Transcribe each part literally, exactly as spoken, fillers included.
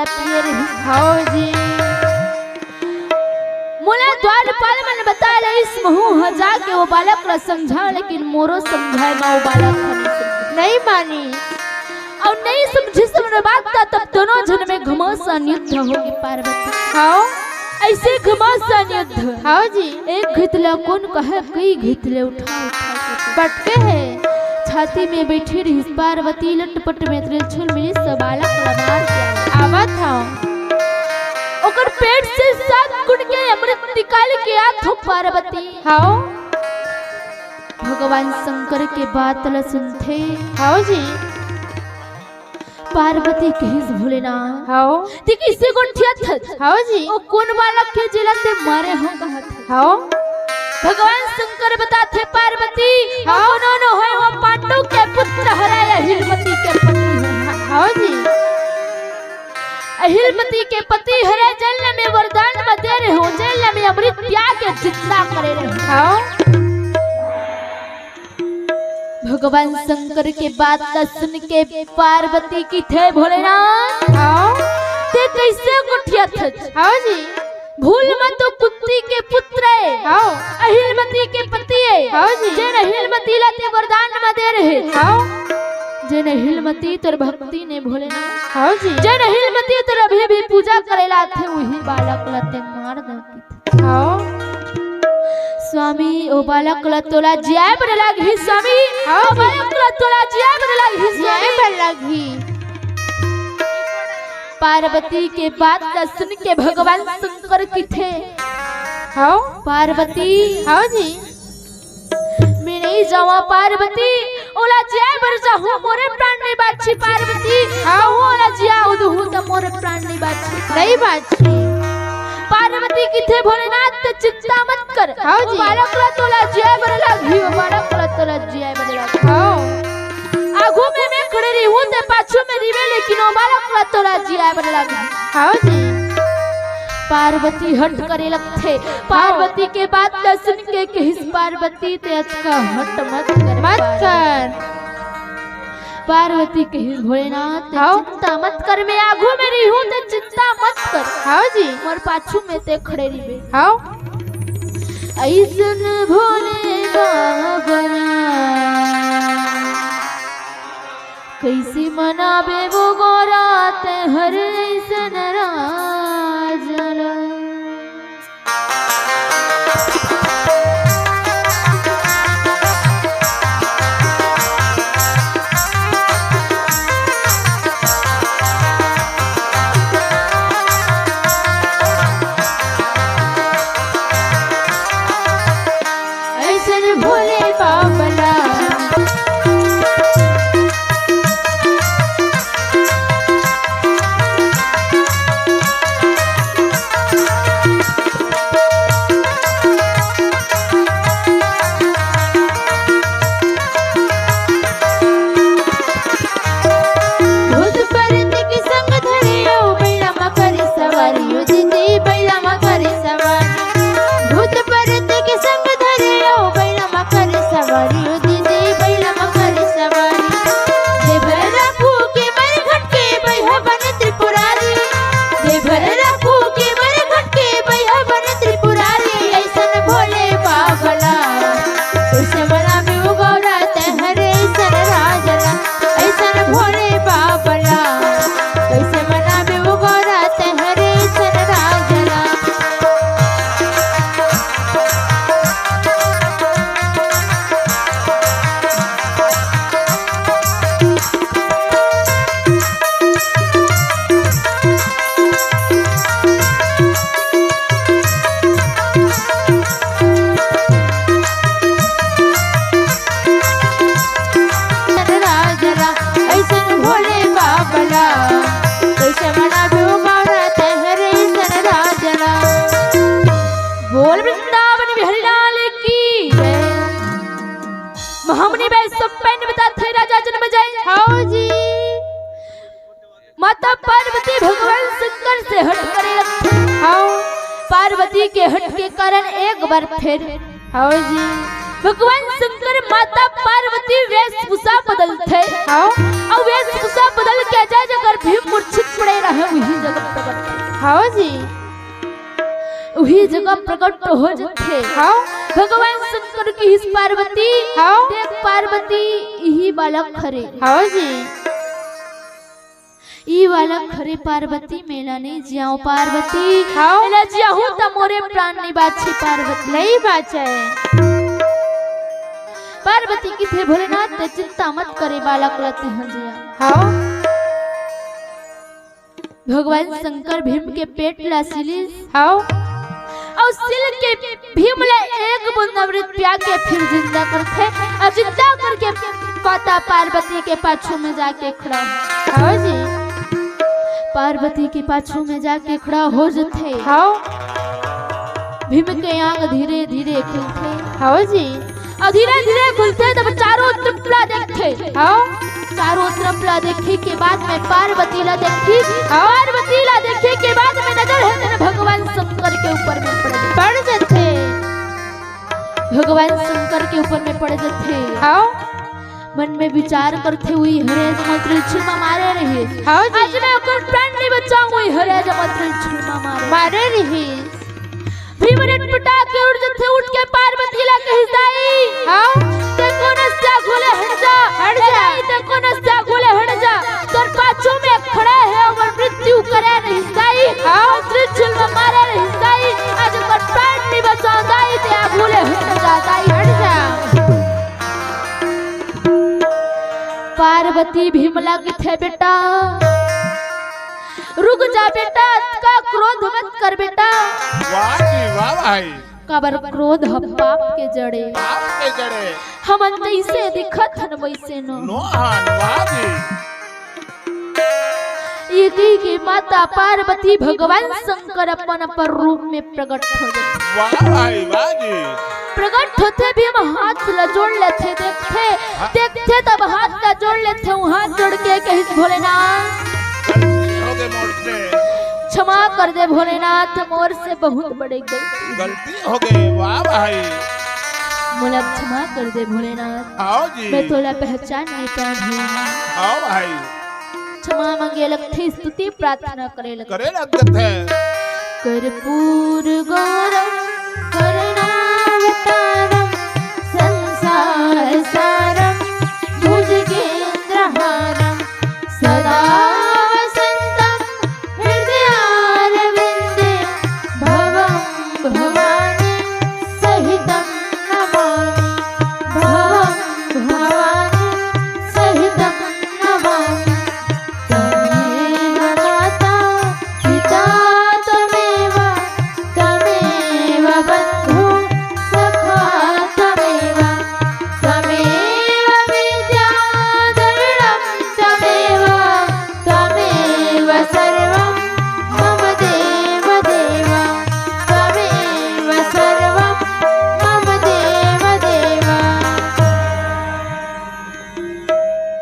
पिए रहिस। हव जी। मोला द्वारपाल मन बताय रहिस, महूं ह जाके वो बालक ला समझांव, लेकिन मोरो समझाय म वो बालक ह नइ समझे। नइ मानिस। अउ नइ समझिस हमर बात ला, तब दोनों झन में घमासान युद्ध होगे पार्वती। हव। अइसे घमासान युद्ध। हव जी। एक घित ला कोन कहय, कई घित ले उठा उठा के बटके हे। छाती में बइठे रहिस पार्वती, लटपट में त्रिशूल मिलिस, सब बालक ला मार के आवत हंव। ओकर पेट से सात गुण के अमृत निकाल के आत हंव पार्वती। हव। भगवान शंकर के बात ला सुनथे। हव जी। पार्वती कहिस, भोलेनाथ, हव। तें कइसे गोठियाथस? हव जी। ओ कोन बालक हे जेला तें मारे हंव कहत हस? हव। भगवान शंकर बताथे, पार्वती, हव। कोनो नोहय, ओ पांडु के पुत्र हरय, अहिलमती के पति हरय। हव जी। अहिलमती के पति हरय, जेला मैं वरदान म दे रहेंव, जेला मैं अमृत पिया के जिंदा करे रहेंव। हव। भगवान शंकर के बात ला सुन के पार्वती कहिथे, भोलेनाथ, हव। तें कइसे गोठियाथस? हव जी। भूल म तो कुंती के पुत्र ए, हव। अहिलमती के पति ए। हव जी। जेन अहिलमती ला तें वरदान म दे रहे। हव। जेन अहिलमती तोर भक्तिन ए भोलेनाथ। हव जी। जेन अहिलमती तोर अभी भी पूजा करे ला आथे, उही बालक ला तें मार दे। हव। स्वामी, ओ बालक ला तोला जियाय बर लागही, स्वामी। हव। ओ बालक ला तोला जियाय बर लागही, स्वामी। जियाय बर लागही। पार्वती के बात ला सुन के भगवान शंकर कहिथे, हव। पार्वती। हव जी। मैं नइ जावंव पार्वती, ओला जियाय बर जाहूं, मोरे प्राण नइ बांचही पार्वती। हव। कहूं ओला जिया दुहूं त मोरे प्राण नइ बांचही। नइ बांचही। पार्वती कहिथे, भोलेनाथ, तें चिंता मत कर। हव ओ जी। बालक ला तोला जियाय बर लागही, ओ बालक ला तोला जियाय बर लागही। हव। आगू में मैं खड़े रहिहूं, तें पाछू में रहिबे, लेकिन ओ बालक ला तोला जियाय बर लागही। हव जी। पार्वती हठ करे लगथे। पार्वती के बात ला सुन के कहिस, पार्वती, तें अतका हठ मत कर। मत कर। पार्वती कहिस, भोलेनाथ, तें हव। चिंता मत कर, मैं आगू में रहिहूं, तें चिंता मत कर। हव जी। मोर पाछू में तें खड़े रहिबे। हव। अइसन भोले बाबा ला कइसे मनाबे वो गौरा तें हर अइसन राजा ला। अइसन भोले बाबा ला। भूत प्रेत के संग धरे ओ बइला म करे सवारी, ओ दीदी बइला म करे सवारी। भूत प्रेत के संग धरे ओ बइला म करे सवारी, ओ दीदी बइला म करे सवारी। देवर राखू के मरघट के बइहा बने त्रिपुरारी। देवर राखू के मरघट के बइहा बने त्रिपुरारी। अइसन भोले बाबा ला कइसे मनाबे वो गौरा तें हर अइसन राजा ला। अइसन भोले बाबा ला कइसे मनाबे वो गौरा तें हर अइसन राजा ला। राजा ला, अइसन भोले बाबा ला, कइसे मनाबे वो गौरा तें हर अइसन राजा ला। बोल वृंदावन बिहारी लाल की जय। महामुनि वैश्य पेन बताथे राजा जनमेजय। हव जी। माता पार्वती भगवान शंकर से हठ करे लगथे। हव। पार्वती के हठ के कारण एक बार फेर हव जी। भगवान शंकर माता पार्वती वेशभूषा बदलथे। हाँ। अउ वेशभूषा बदल के जय जगह भीम मूर्छित पड़े रहे, उही जगह प्रकट। हाँ जी। उही जगह प्रकट हो जथे। हाँ। भगवान शंकर कहिस पार्वती, हाँ। देख पार्वती, इही बालक हरे। हाँ जी। ई बालक हरे पार्वती, मैं एला नइ जियाव पार्वती। हाँ। एला जियाहूँ त मोरे प्राण नइ बाँचही पार्वती। नइ बाँचय। पार्वती कहिथे भोलेनाथ, तैं चिंता मत करे, बालक ला तेंह जिया। हाँ। भगवान शंकर भीम के पेट ला सिलिस। हाँ। अउ सिल के भीम ला एक बूंद अमृत पिया के फिर जिंदा करथे, अउ जिंदा करके माता पार्वती के पाछू में जाके खड़ा हो। हाँ जी। पार्वती के पाछू में जाके खड़ा हो जथे। हाँ। भीम के आँख धीरे धीरे खुलथे। हाँ जी। अउ धीरे-धीरे खुलथे, तब चारों तरफ ला देखथे। हाँ। चारों तरफ ला देखे के बाद में पार्वती ला देखिस। हाँ। पार्वती ला देखे के बाद में नजर हे तेन भगवान शंकर के ऊपर में पड़ जथे। पड़ जथे। भगवान शंकर के ऊपर में पड़ जथे। हाँ। मन में विचार करथे, उही हरे जमंत्री छुलमा मारे रहिस। हाँ जी। आज मैं ओकर प्राण नइ बचाहूँ, उही हरे जमंत्री छुलमा मारे। मारे रहिस। भीम रटपटा के उठ जथे, उठ के पार्वती ला कहिस, दाई, हाँ। तैं कोन अस आगू ले हट जा। हट जा। दाई, तैं कोन अस आगू ले हट जा। तोर पाछू में खड़ा हे, ओमन मृत्यु करे रहिस, दाई। हाँ। त्रिशूल में मारे रहिस, दाई। आज ओकर प्राण नइ बचाहूँ, दाई, तैं आगू ले हट जा, दाई। हट जा। पार्वती भीम ला कहिथे, बेटा, रुक जा बेटा, अतका क्रोध मत कर बेटा। वाह जी, वाह भाई। काबर क्रोध ह पाप के जड़ ए। पाप के जड़ ए। हमन जइसे दिखत हन वइसे नो। नो हन, वाह जी। इही के माता पार्वती भगवान शंकर अपन अपन रूप में प्रकट हो जथे। वाह भाई, वाह जी। प्रकट होथे, भीम हाथ ला जोड़ लेथे, देखथे, हाँ। देखथे तब हाथ ला जोड़ लेथे, हाथ जोड़ के कहिस, भोलेनाथ, गलती हो गे मोर से। क्षमा कर दे भोलेनाथ, मोर से बहुत बड़े गलती। गलती हो गे, वाह भाई। मोला क्षमा कर दे भोलेनाथ। हाँ जी। मैं तोला पहचान नइ पाएँव भोलेनाथ। हाँ भाई। क्षमा मांगे लगथे, स्तुति प्रार्थना करे लगथे। करे लगथे। कर्पूर गौरम करुणावतारम संसार सारम भुजगेंद्रहारम सदा वसंतम हृदयारविंदे भवम भवानी सहितम नमामि। भवम भवानी सहितम नमामि। त्वमेव माता पिता त्वमेव, त्वमेव बंधु सखा त्वमेव, त्वमेव विद्या द्रविणं त्वमेव, त्वमेव सर्वं मम देव देव, त्वमेव सर्वं मम देव देव।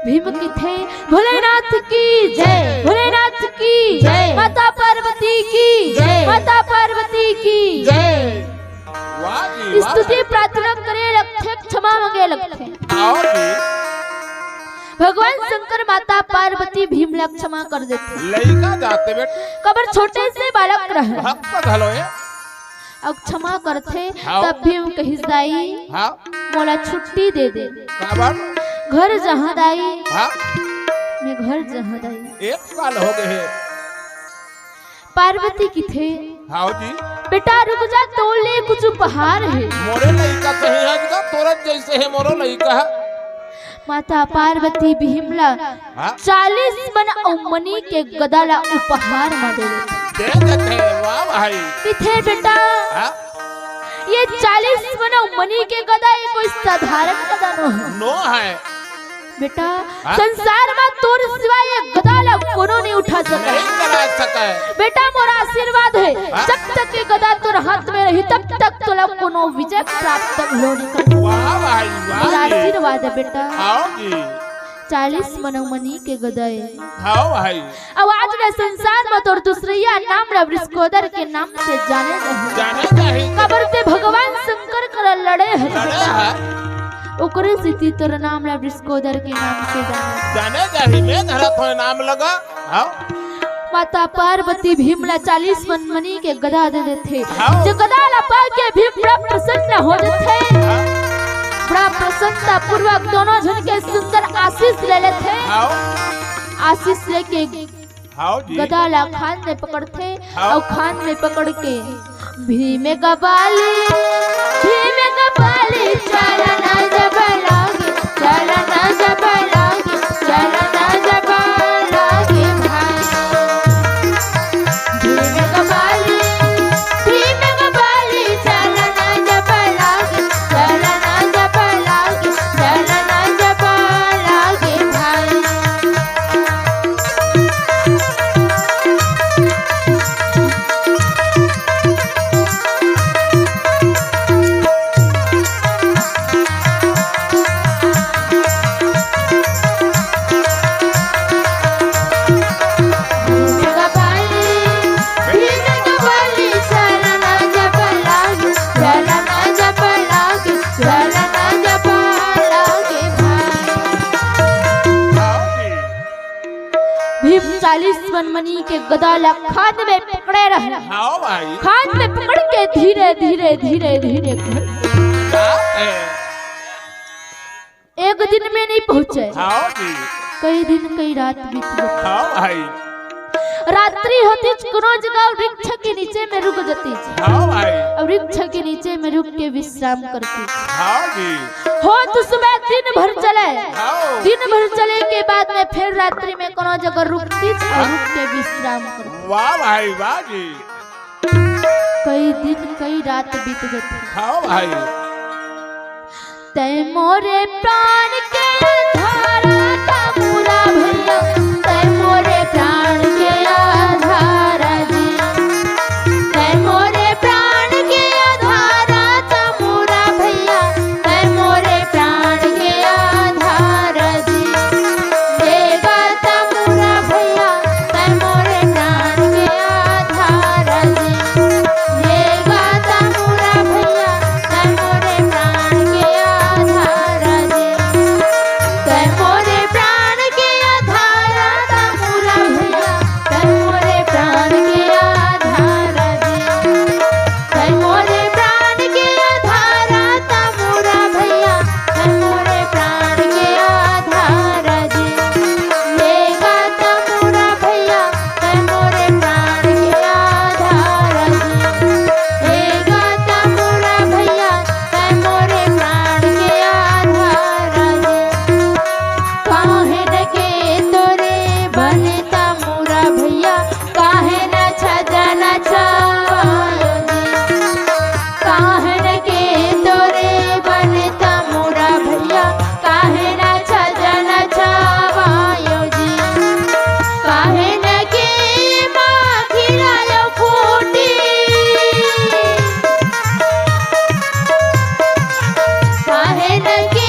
भीम कहिथे, भोलेनाथ की जय, भोलेनाथ की जय, माता पार्वती की जय, माता पार्वती की जय। वाह जी, वाह। स्तुति प्रार्थना करे लगथे, क्षमा मांगे लगथे। आओ जी। भगवान शंकर माता पार्वती भीम ला क्षमा कर देथे। लइका जाते बेटे। काबर छोटे से बालक रहे। भक्त घलो ए। अब क्षमा करथे, हाँ। तब भीम कहिस, दाई, हाँ। मोला छुट्टी दे दे। काबर? घर जाहूं दाई। हाँ। मैं घर जाहूं दाई। एक साल हो गे हे। पार्वती कहिथे, हाँ जी। बेटा रुक जा, तोर ले कुछ उपहार हे। मोरे लइका सही हे, तोरत जइसे हे मोरो लइका। माता पार्वती भीम ला हाँ? चालीस मन अउ मनी के गदा ला उपहार म दे देथे। दे देथे, वाह भाई। कहिथे बेटा, हाँ? ये चालीस मन अउ मनी के गदा, ये कोई साधारण गदा नो हे। नो हे। बेटा, हाँ? संसार म तोर सिवा ये गदा ला कोनो नइ उठा सकय। नइ चला सकय। बेटा, मोर आशीर्वाद हे, हाँ? जब तक ये गदा तोर हाथ में रही, तब तक तोला कोनो विजय प्राप्त घलो नइ कर सकय। वाह भाई, वाह मोर जी। आशीर्वाद हे बेटा। हाँ जी। चालीस मन अउ मनी के गदा ए। हाँ भाई। अब आज ले संसार म तोर दूसरइया नाम ला वृषकोदर के नाम से जाने जाही। जाने जाही। काबर ते भगवान शंकर कर लड़े हस लड़े बेटा। है। ओकरे सेती तोर नाम ला वृषकोदर के नाम से जाने। जाने जाही, मैं धरत होय नाम लगा। हाँ। माता पार्वती भीम ला चालीस मनमनी के गदा दे देथे। हाँ। जे गदा ला पा के भीम बड़ा प्रसन्न हो जथे। हाँ। बड़ा प्रसन्नता पूर्वक दोनों झन के सुंदर आशीष ले लेथे। हाँ। आशीश लेके हाव जी। गदा ला खांध में पकड़थे हाव। अउ खांध में पकड़ के भीम गबाली, भीम गबाली, चलना जब लागे, चलना जब लागे, चलना जब लागे भाई। भीम गबाली, भीम गबाली, चलना जब लागे, चलना जब लागे, चलना जब लागे भाई। भीम चालीस मनमनी के गदा ला खांध में पकड़े रहे। हाव भाई। खांध में पकड़ के धीरे, धीरे, धीरे, धीरे घर का है? एक दिन में नहीं पहुंचे। हाव जी। कई दिन, कई रात बीत गए। हाव भाई। रात्रि होतीच, कोनो जगह वृक्ष के नीचे में रुक जातीच। हाव भाई। अउ वृक्ष के नीचे में रुक के विश्राम करतीच। हाव जी। होत सुबह दिन भर चले। हाव। दिन भर चले के बाद में फिर रात्रि में कोनो जगह रुकतीच अउ हाँ। रुक के विश्राम करतीच। वाह भाई, वाह जी। कई दिन, कई रात बीत जातीच। हाव भाई। तै मोरे प्राण के आधारा, तै मोरा भैया, तै मोरे प्राण के आधारा जी। तै मोरे प्राण के आधारा, तै मोरा भैया, तै मोरे प्राण के आधारा जी। देवा तै मोरा भैया, तै मोरे प्राण के आधारा जी। देवा तै मोरा भैया, तै मोरे प्राण के आधारा जी। तै मोरे प्राण के आधारा, तै मोरा भैया, तै मोरे प्राण के आधारा जी। तै मोरे प्राण के आधारा, तै मोरा भैया, तै मोरे प्राण के आधारा जी। देवा तै मोरा भैया, तै मोरे प्राण के आधारा जी। देवा तै मोरा भैया, तै मोरे प्राण के आधारा जी। काहे न के तोरे बने तै मोरा भैया, काहे न छजन छावायो जी। काहे न के तोरे बने तै मोरा भैया, काहे न छजन छावायो जी। काहे न के माखिरायो खूंटी। काहे न के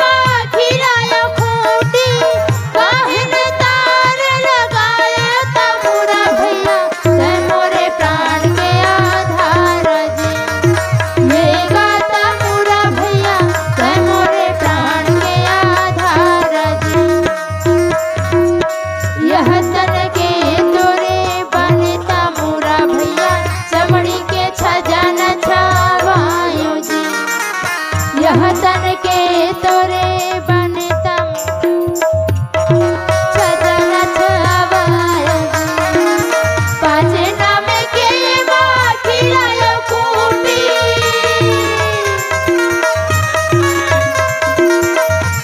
माखिरायो खूंटी। काहे न तार लगायो तै मोरा भैया, तै मोरे प्राण के आधारा जी। देवा तै मोरा भैया, तै मोरे प्राण के आधारा जी। यह तन के तोरे बने तै मोरा भैया, चमड़ी के छजन छावायो जी। यह तन के तोरे बने तै छजन छावायो जी। पाँच नाम के माखिरायो खूंटी।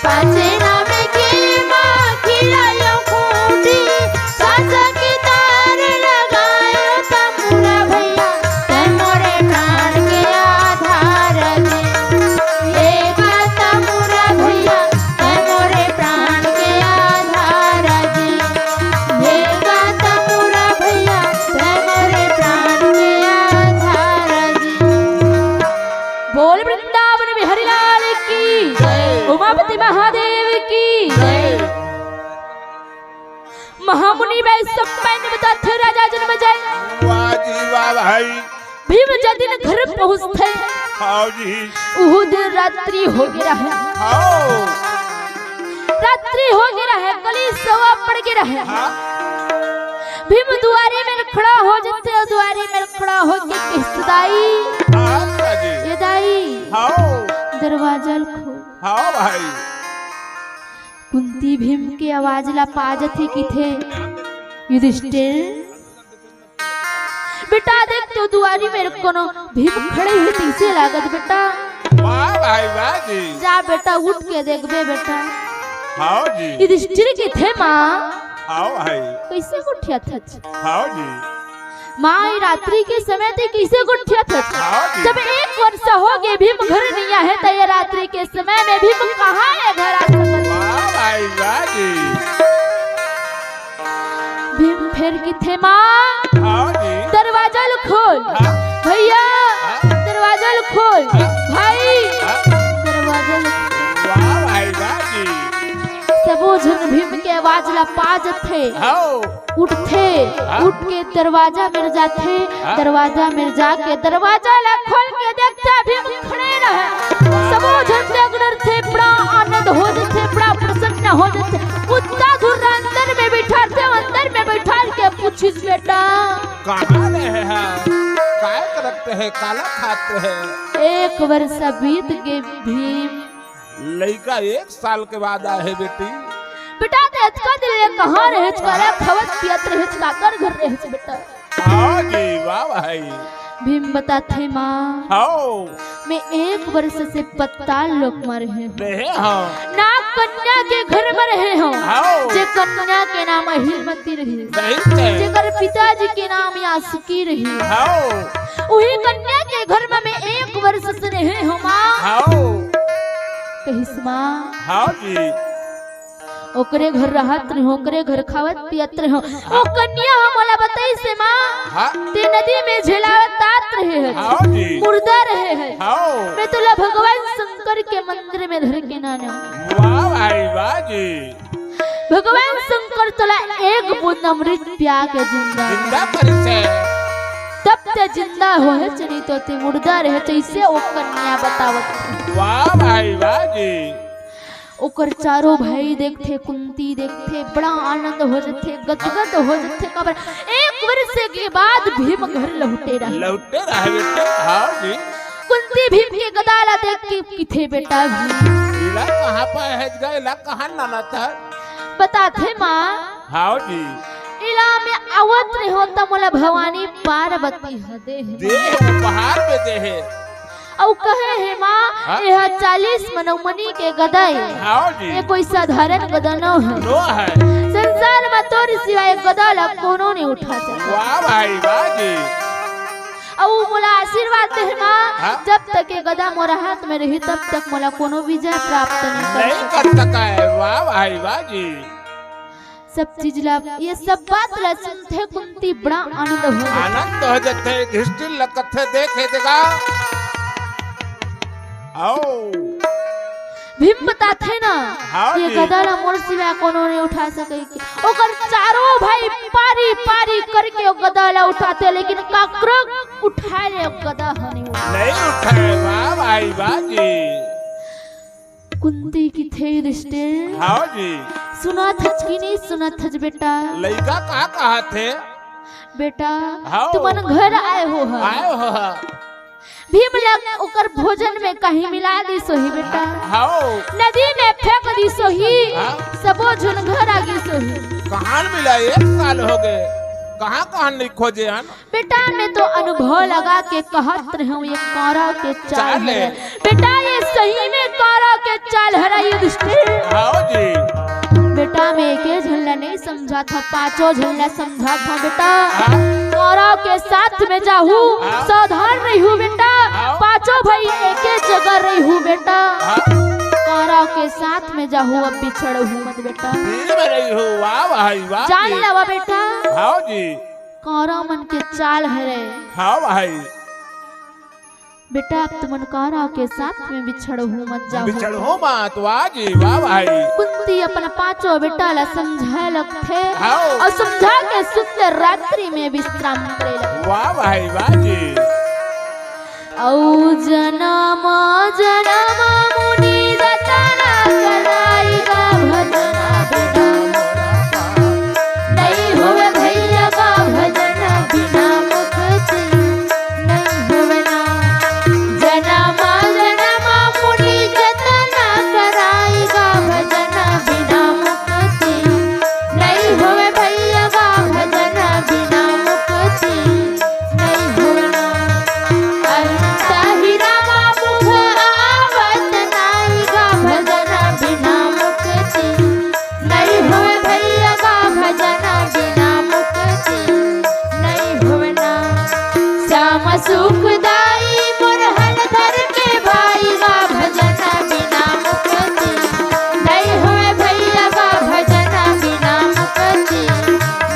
पाँच नाम के माखिरायो खूंटी। सासा के तार लगायो तै मोरा भैया, तै मोरे प्राण के आधारा जी। देवा तै मोरा भैया, तै मोरे प्राण के आधारा जी। देवा तै मोरा भैया, तै मोरे प्राण के आधारा जी। बोल वृंदावन बिहारी लाल की जय। उमापति महादेव की जय। महामुनि वैशंपायन बताथे राजा जनमेजय। वाह जी वाह भाई। भीम जदिन घर पहुँचथे, हाव जी। उहू दिन रात्रि हो गे रहे। हाव। रात्रि हो गे रहे, कली सवा पड़ गे रहे। हाँ। भीम दुआरी में खड़ा हो जथे, दुआरी में खड़ा हो के कहिस, "दाई, हाँ, दाई। ए दाई, हाव। दरवाजा ल खोल।" हाव भाई। कुंती भीम के आवाज ला पा जथे, किथे, "युधिष्ठिर, बेटा देख तो दुआरी में कोनो भीम खड़े हे तइसे लागत बेटा।" वाह भाई, वाह जी। "जा बेटा, उठ के देखबे बेटा।" हाव जी। युधिष्ठिर किथे, "माँ।" हाव भाई। "कइसे गोठियाथस?" हाव जी। "माँ, ये रात्रि के समय तैं कइसे गोठियाथस?" हाव जी। "जब एक वर्ष हो गे भीम घर नइ आहे, त ये रात्रि के समय में भीम कहाँ ले घर आ सकत?" वाह भाई, वाह जी। भीम फेर किथे, "माँ, हाव जी। दरवाजा ल खोल।" हाँ। "भैया, हाँ। दरवाजा ल खोल।" हाँ। "भाई, हाँ। दरवाजा ल खोल।" वाह भाई, वाह जी। सबो झन भीम के आवाज ला पा जथे। हाव। उठथे, हाँ। उठ के दरवाजा मेर जाथे, हाँ। दरवाजा मेर जाके दरवाजा ला खोल के देखथे, भीम खड़े रहे। सबो झन देख डरथे, बड़ा आनंद हो जथे, बड़ा प्रसन्न हो जथे। कुंती धुर्रा अंदर में बिठारथे, अंदर में बिठार के पूछिस, "बेटा, कहाँ रहे हैं? काय करत हे? काला खात हे?" "एक वर्ष बीत गे भीम।" लइका एक साल के बाद आहे बेटी। "बेटा, तैं अतका दिन ले कहाँ रहेच, काला खावत पियत रहेच, काकर घर रहेच बेटा?" हाव जी, वाह भाई। भीम बताथे, "माँ, हाव। मैं एक वर्ष से पताल लोक में रहे हँव। रहे हँव। ना कन्या के घर में रहे हँव। हाव। जे कन्या के नाम अहिलमती रहिस। रहिस हे। जेकर पिताजी के नाम यासुकी रहिस। हाव। उही कन्या के घर में मैं एक वर्ष से रहे हँव माँ।" हाव। कहिस, "माँ।" हाव जी। "ओकरे घर रहत रहेंव, ओकरे घर खावत पियत रहेंव। ओ कन्या ह मोला बताइस हे माँ, हाँ। तैं नदी में झेलावत आत रहे हस। हाव जी। मुर्दा रहे हस। हाव। मैं तोला भगवान शंकर के मंदिर में धर के लानेंव।" वाह भाई, वाह जी। "भगवान शंकर तोला एक बूंद अमृत पिया के जिंदा जिंदा करिस हे। तब तैं जिंदा होहेच, नहीं तो तैं मुर्दा रहेच।" अइसे ओ कन्या बतावत हे। वाह भाई, वाह जी। ओकर चारों भाई देखथे, कुंती देखथे, बड़ा आनंद हो जथे, गदगद हो जथे। काबर एक वर्ष के बाद भीम घर लहुटे रहे। लहुटे रहे बेटे, हाव जी। कुंती भीम के गदा ला देख के किथे, "बेटा भीम।" "एला कहाँ पाए हस गा, एला कहाँ लानत हस?" बताथे माँ। हाव जी। "एला मैं आवत रहेंव त मोला भवानी पार्वती ह दे हे।" दे हे, उपहार में दे हे। अउ कहे हे माँ, हाँ? "एहा चालीस मनउमनी के गदा ए। हाव जी। ए कोई साधारण गदा नो हे। नो हे। संसार म तोर सिवाय गदा ला कोनो नइ उठा सकय।" वाह भाई, वाह जी। अउ मोला आशीर्वाद दे हे माँ, हाँ? "जब तक ए गदा मोर हाथ में रही, तब तक मोला कोनो विजय प्राप्त नइ कर नइ सकय।" कर सकय। वाह भाई, वाह जी। सब चीज ला, ये सब बात ला सुनथे कुंती बड़ा आनंद हो जाथे। आनंद हो जाथे, युधिष्ठिर ला कथे देखे जगा। आओ। भीम बताथे ना, हाव ये जी। गदा ला मोर सिवा कोनो नइ उठा सकय के। ओकर चारों भाई पारी पारी करके ओ गदा ला उठाथे, लेकिन काकरो उठाए ले ओ गदा ह नइ उठय। नइ उठय, वाह भाई, वाह जी। कुंती किथे युधिष्ठिर? हाव जी। सुनत हच कि नइ सुनत हच बेटा? लइका का कहत हे? बेटा, हाव। तुमन घर आए हो ह। आए हो ह। भीम ला ओकर भोजन में कहीं मिला दिस होही बेटा। हाव। नदी में फेंक दिस होही। हाँ। सबो झन घर आ गिस होही। कहाँ मिला? एक साल हो गे। कहाँ कहाँ नइ खोजे हन? बेटा, मैं तो अनुभव लगा के कहत रहेंव, ये कांरा के चाल चाल हे। हे। बेटा, ये सही में कांरा के चाल हरय युधिष्ठिर। हाव जी। बेटा, मैं एके झन ला नइ समझात हंव, पांचों झन ला समझात हंव बेटा। हाँ। कांरा के साथ में जाहू, हाँ। सावधान रहिहू बेटा। हाँ। पांचों भाई एके जगह रहिहू बेटा। हाँ। कांरा के साथ में जाहू, अब बिछड़हू मत बेटा। दिल में रहिहू, वाह भाई, वाह जान जी। लेवा बेटा। हाव जी। कांरा मन के चाल हरे। हाव भाई। बेटा, अब तुमन कांरा के साथ में बिछड़हू मत जाहू। बिछड़हू मत, वाह जी, वाह भाई। कुंती अपन पांचों बेटा ला समझाए लगथे। हाव। अउ समझा के सुंदर रात्रि में विश्राम करे लगथे। वाह भाई, वाह जी। अउ जनम जनम मुनि जतन कराई गा भजन बिना मुक्ति। नइ होवे भैया गा भजन बिना मुक्ति, नइ होवे ना। जनम जनम मुनि जतन कराई गा भजन बिना मुक्ति। नइ होवे भैया गा भजन बिना मुक्ति। नइ होना। अंत ही रामा मुख आवत नाई गा भजन बिना मुक्ति। नइ होवे भैया गा भजन बिना मुक्ति। नइ होना। श्याम सुखदाई मोर हल धर के भाई गा भजन बिना मुक्ति। नइ होवे भैया गा भजन बिना मुक्ति।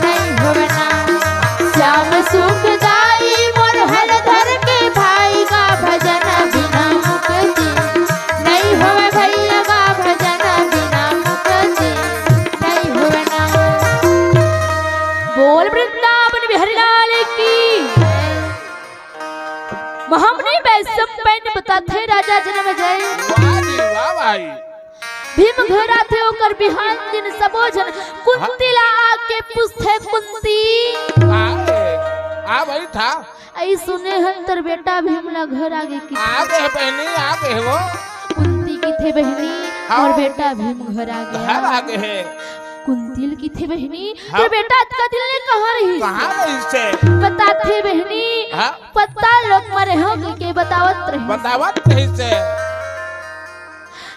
नइ होवे ना। श्याम सुखदाई मोर हल धर के भाई गा भजन बिना मुक्ति। नइ होवे भैया गा भजन बिना मुक्ति। नइ होवे ना। बोल वृंदावन बिहारी लाल की। महामुनि वैशंपायन बताथे राजा जनमेजय। वाह जी, वाह भाई। भीम घर आथे ओकर बिहान दिन सबो झन कुंती ला आके पूछथे, कुंती। आ, आ भाई था। अई सुने हन तोर बेटा भीम ला घर आगे कि। आगे हे बहिनी, आगे हे वो। कुंती किथे बहिनी, हाँ। मोर बेटा भीम घर आगे हे। घर आगे हे। कुंती ल किथे बहिनी, हाँ। तोर बेटा अतका दिन ले कहाँ रहिस? कहाँ रहिस हे? बताथे बहिनी, हाँ। पत्ता लोक म रेहेंव कहिके बतावत रहिस। बतावत रहिस हे।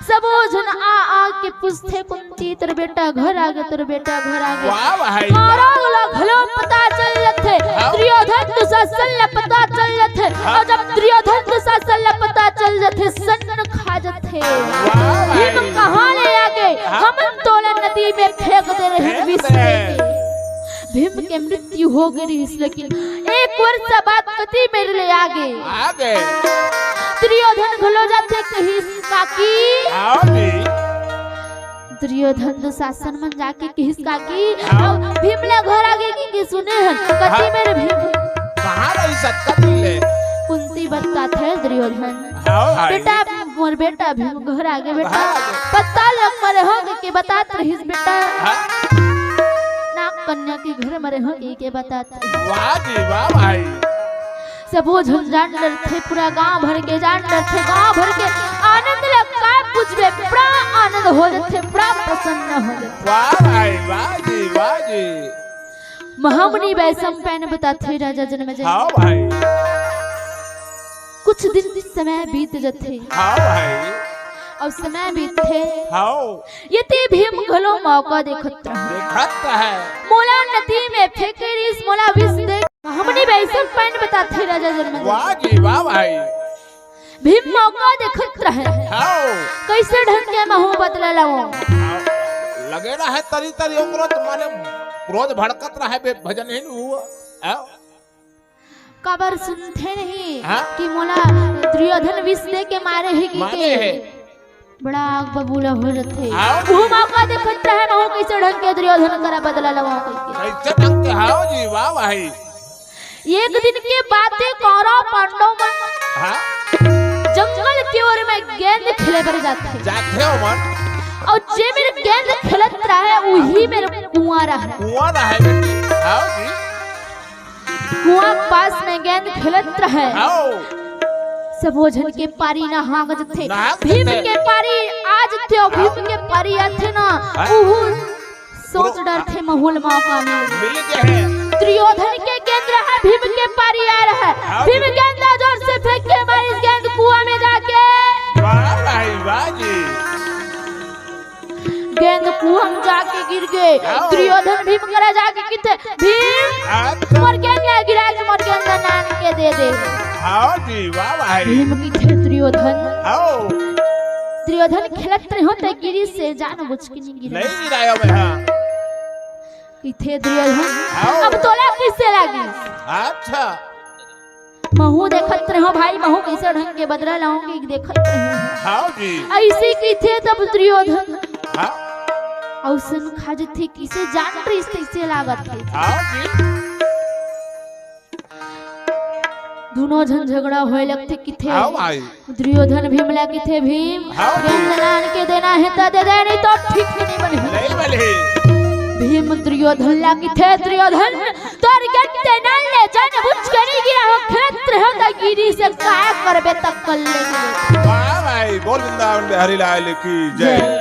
सबो झन आ, आ के पूछथे, कुंती, तोर बेटा घर आगे, तोर बेटा घर आगे। वाह भाई। कौरव ला घलो पता चल जथे, हाँ। दुर्योधन दुशासन ला पता चल जथे, हाँ। अउ जब दुर्योधन दुशासन ला पता चल जथे, सन्न खा जथे। वाह भाई। भीम कहाँ ले आगे? हाँ। हमन तोला नदी में फेंक दे रहेन, फेंक विष दे। देके। भीम के मृत्यु हो गे रिहिस, लेकिन एक वर्ष बाद कति मेर ले आगे। आगे। दुर्योधन घलो जाथे कहिस काकी। हाँ जी। दुर्योधन दुशासन मन जाके कहिस काकी, हाँ। अउ भीम ला घर आगे कहिके सुने हन। कति हाँ। मेर भीम। कहाँ रहिस अतका दिन ले? कुंती बताथे दुर्योधन। हाँ भाई। बेटा, मोर बेटा भीम घर आगे बेटा। हाँ। पत्ता लोक म रेहेंव कहिके बतात रहिस बेटा। हाँ। नाग कन्या के घर म रेहेंव कहिके बतात रहिस। वाह जी, वाह भाई। सबो झन जान डरथे, पूरा गांव भर के जान डरथे, गांव भर के आनंद ला काय पूछबे, बड़ा आनंद हो जथे, बड़ा प्रसन्न हो जथे। वाह भाई, वाह जी, वाह जी। महामुनि वैशंपायन बताथे राजा जनमेजय। हाँ भाई। कुछ दिन समय बीत जथे। हाँ भाई। अउ समय बीतथे। हाँ। एती भीम घलो मौका देखत रहे। देखत रहे। मोला नदी में फेंके रिहिस, मोला विष दे। महामुनि वैशंपायन बताथे राजा जनमेजय। वाह जी, वाह भाई। भीम मौका देखत रहे। हाँ। कइसे ढंग के महूं बदला लवंव। हाँ। लगे रहे तरी तरी ओकरो त माने क्रोध भड़कत रहे बे भजन ही हुआ। हाँ। काबर सुनथे नहीं हाँ? कि मोला दुर्योधन विष दे के मारे हे कि मारे के? हे। बड़ा आग बबूला हो जथे। हाँ। वो मौका देखत रहे, महूं कइसे ढंग के दुर्योधन करा बदला लवंव कहिके। कइसे ढंग के? हाँ जी, वाह भाई। एक दिन के बात हे, कौरव पांडव मन हाँ? जंगल के ओर में गेंद खेले बर जाथे। जाथे ओमन। अउ जे मेर गेंद खेलत रहे, उही मेर कुआं रहे। कुआं रहे बेटी। हाँ जी। कुआं के पास में गेंद खेलत रहे। हाँ। सबो झन के पारी नहा जथे। नहा भीम जथे। के पारी आ जथे, अउ भीम के पारी आथे ना, हाँ। उहू सोच डरथे महूं ल मौका मिल। मिल गे हे। दुर्योधन के गेंद रहा, भीम के पारी आ रहा। हाँ। भीम गेंद ला जोर से फेंक के मारिस, गेंद कुआं में जाके। वाह भाई, वाह जी। गेंद कुआं में जाके गिर गे। हाँ। दुर्योधन भीम करा जाके किथे, भीम, हाँ, तो मोर गेंद ला गिरा के मोर गेंद ला नान के दे दे। हाँ जी, वाह भाई। भीम किथे दुर्योधन। हाँ। दुर्योधन खेलत रहे हो त गिरिस हे, जानबूझ के नहीं गिरे। नहीं गिराया मैं, हाँ। किथे दुर्योधन। हाँ। अब तोला कइसे लागिस? अच्छा। महूं देखत रहे हो भाई, महूं कइसे ढंग के बदला लवंव कहिके देखत रहे हो। हाँ जी। अइसे किथे तब दुर्योधन। हाँ। अउ सुन खा जथे, कइसे जान रहिस तइसे लागत हे। हाँ जी। दुनों झन झगड़ा होए लगथे किथे। हाँ भाई। दुर्योधन भीम ला किथे, भीम, हाँ। प्रेम ला लान के देना हे त दे दे, नहीं तो ठीक से नहीं बनही। नहीं बनही। भीम दुर्योधन ला किथे, दुर्योधन, तोर गेट ते नान ले, जान बुझ के नहीं गिरा हो, खेत रहो त गिरी से काय करबे तक कर ले। वाह भाई, बोल वृंदावन बिहारी लाल की जय।